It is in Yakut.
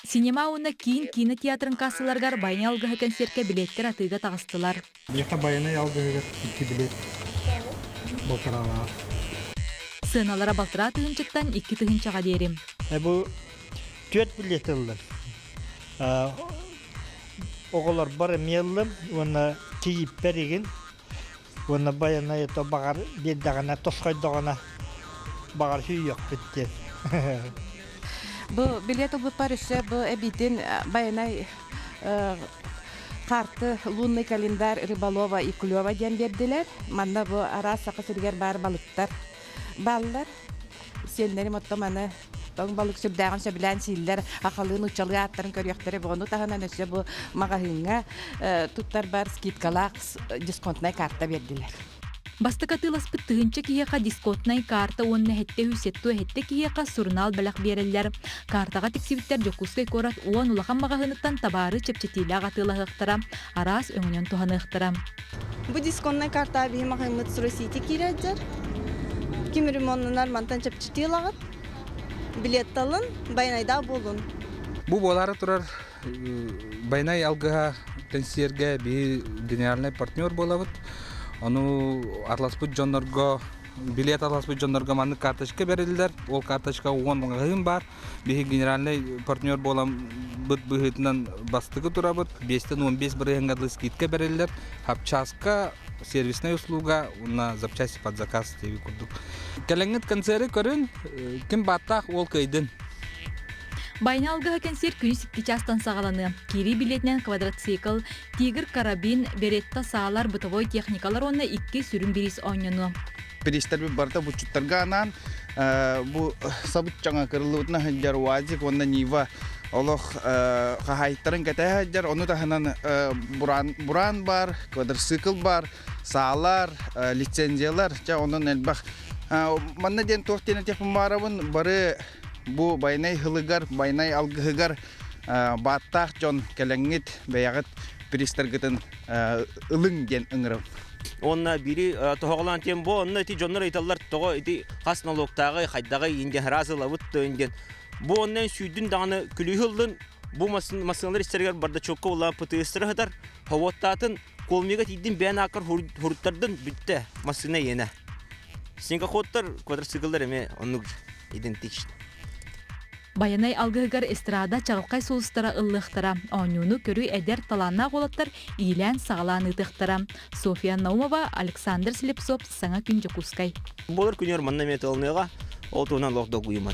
Синема уонна киин киинэ театрын кассаларыгар Байанай алгыһа кэнсиэркэ билиэттэр атыыга таҕыстылар. Миэхэ Байанай алгыһыгар икки билиэт балтараалаах. Сыаналара балтараа тыһыынчаттан 2 тыһыынчаҕа диэри. Бу түөрт билиэт ыллым. Оҕолорбор эмиэ ыллым уонна кийииппэр игин уонна Байанай ото баҕар биэрдэҕинэ тосхойдоҕуна баҕар сүүйүөхпүт диэн. Бу билиэт ылбыппар өссө бу эбиитин Байанай карты лунный календарь рыболова и клёва диэн биэрдилэр. Манна бу араас Саха сиригэр баар балыктар бааллар. Сиэннэрим оттон маны тоҥ балык сүрдээҕин сөбүлээн сииллэр, ахалыы нууччалыы ааттарын көрүөхтэрэ. Ону таһынан өссө бу маҕаһыыҥҥа туттарбар скидкалаах дисконтнай карта биэрдилэр. Бастакы атыыласпыт тыһыынча киһиэхэ дисконтнай карта уонна сэттэ үс сэттэ киһиэхэ сурунаал бэлэх биэрэллэр. Картаҕа тиксибиттэр Дьокуускай куорат 10 улахан маҕаһыыныттан табаары чэпчэтиилээх атыылаһыахтара, араас өҥөнөн туһаныахтара. Бу дисконнай картаҕа биһи маҕаһыыммыт Сити киирээддэр. Ким ремоннанар мантан чэпчэтии ылаҕыт. Билет талын, байанайдаах буолун. Бу буолаары турар Байанай алгыһа кэнсиэргэ биһи генеральнай партнер буолабыт. Ону атыласпыт дьоннорго билет атыласпыт дьоннорго маннык карточка бэриллэр. Ол карточка 10 маҕаһыын баар. Биһи генеральнай партнер буоламмыт быһыытынан бастакы турабыт. Биэстэн 15 бырыһыаҥҥа дылы скидка бэриллэр. Хапчааска сервисная услуга уонна запчасти под заказ диэби курдук. Кэлэҥҥит концеры көрүн, ким бааттаах уол кыайдын. Байанай алгыһа кэнсиэр күнүс 2 чаастан саҕаланыа. Киирии билиэтинэн квадроцикл, Тигр карабин, Беретта саалар, бытовой техникалар уонна икки сүрүн бириис оонньонуо. Бириистэрбит барыта булчуттарга анаан бу сабыччаҥа кырыллыбытына сылдьар УАЗик уонна Нива олох хаһаайыттарын кэтэһэ сылдьар. Ону таһынан буран, буран бар, квадроцикл бар, саалар, лицензиялар, чэ онон элбэх. Манна диэн туох диэн этиэхпин баарабын, бары бу байанай һылыгар, байанай алгыһыгар бааттаах дьон кэлэҥҥит, бэйэҕит приистаргытын ылыҥ диэн ыҥырабын. Уонна биири тоһоҕолоон тиэн бу онно ити дьоннор ыйыталлар тоҕо ити хас налогтааҕый хайдаҕый индиэн араас ылабыт диэн бу онно сүүрдүн даҕаны күлүүһү ыллын бу массыыналар истэригэр бардачокка улаан ПТС-тары сытар ховуоттаатын колмига тиийдин бэйэн ааккар хуруттардын бүттэ массыына иэнэ снегоходтар квадроцикллар эмиэ оннук идентичны. Байанай алгыһыгар эстрада чаҕылхай сулустара ыллыахтара, оонньууну көрүү эдэр талааннаах уолаттар иилээн-саҕалаан ыытыахтара. Софья Наумова, Александр Слепцов, Саҥа күн Дьокуускай. Буолар күнүгэр манна эмиэ тылыныаҕа, ол туһунан олох долгуйуман.